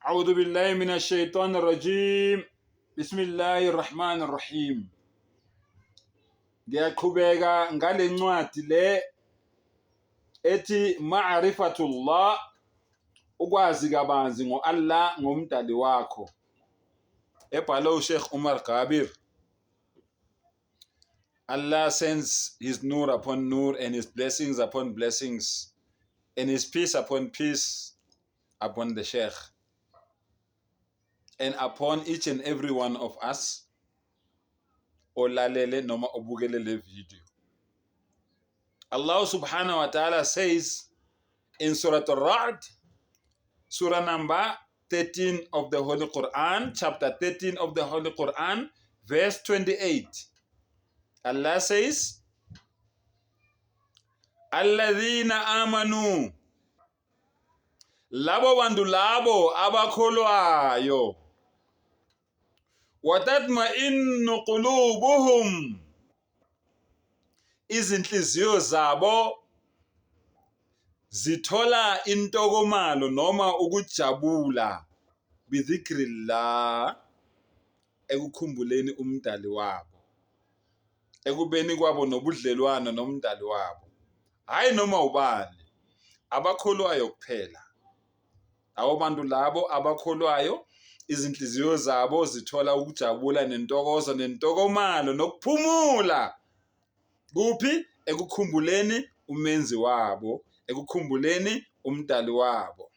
أعوذ بالله من الشيطان الرجيم بسم الله الرحمن الرحيم Ngiyaqhubeka ngale ncwadi le ethi Ma'rifatullah, ukwazi kabanzi ngo-Allah, ngomdali wakho, ebhalwe uSheikh Umar Gabir. Allah sends his nur upon nur and his blessings upon blessings and his peace upon peace upon the Sheikh and upon each and every one of us olalele noma obukele le video. Allah subhanahu wa ta'ala says in Surah Al-Ra'd, Surah number 13 of the Holy Quran, chapter 13 of the Holy Quran, verse 28. Allah says, Alladhina amanu, labo bantu labo abakholwayo, watatma'innu qulubuhum, izinhliziyo zabo zithola intokomalo noma ukujabula bidhikrillah, ekukhumbuleni umdali wabo, ekubeni kwabo nobudlelwano nomdali wabo, hhayi noma ubani, abakholwayo kuphela. Labo bantu labo abakholwayo izinhliziyo zabo zithola ukujabula nentokozo nentokomalo nokuphumula. Kuphi? Ekukhumbuleni umenzi wabo, ekukhumbuleni umdali wabo.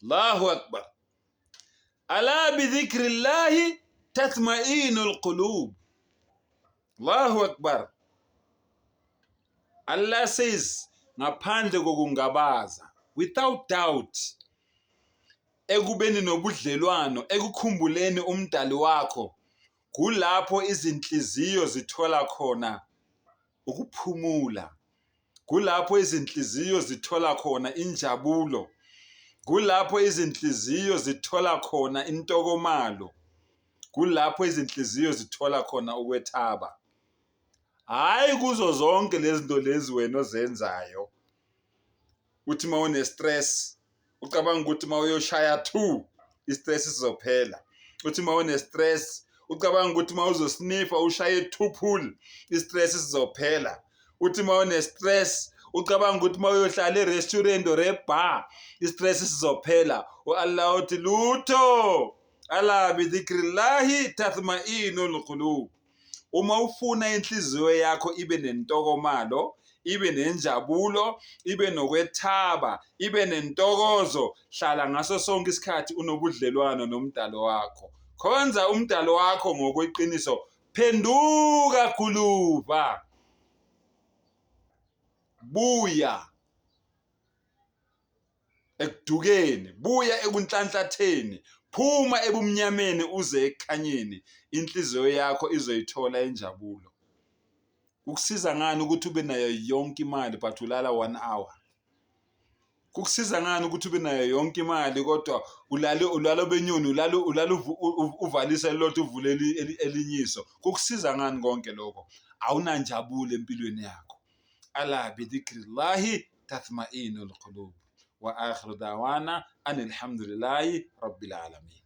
Allahu Akbar. Ala bidhikrillahi tatma'inul qulub. Allahu Akbar. Allah says ngaphandle kokungabaza, without doubt, ekubeni nobudlelwano, ekukhumbuleni umdali wakho, kulapho izinhliziyo zithola khona ukuphumula, kulapho izinhliziyo zithola khona injabulo, kulapho izinhliziyo zithola khona intokomalo, kulapho izinhliziyo zithola khona ukwethaba. Hhayi kuzo zonke lezi zinto lezi wena ozenzayo. Uthi uma une-stress ucabanga ukuthi uma uyoshaya two i-stress sizophela. Uthi uma une-stress ucabanga ukuthi uma uzosnifa ushaye two pull i-stress sizophela. Uthi uma une-stress ucabanga ukuthi uma uyohlala e-restaurant or e-bar i-stress sizophela. U-Allah uthi lutho, ala bidhikrillahi tathmainul qulub. Uma ufuna inhliziyo yakho ibe nentokomalo, ibe nenjabulo, ibe nokwethaba, ibe nentokozo, hlala ngaso sonke isikhathi unobudlelwano nomdalo wakho. Khonza umdalo wakho ngokweqiniso. Phenduka guluva. Buya ekudukeni, buya ekunhlanhlatheni, phuma ebumnyameni uze ekukhanyeni, inhliziyo yakho izoyithola injabulo. Kukusiza ngani ukuthi ube nayo yonke imali but ulala one hour? Kukusiza ngani ukuthi ube nayo yonke imali kodwa ulale ulala obenyoni, ulale ulale uvalise elilodwa uvule elinye iso? Kukusiza ngani konke lokho? Awunanjabulo empilweni yakho. Ala bidhikrillahi tathmainul qulub. Wa akhiru dawana anilhamdulillahi rabbil alamin.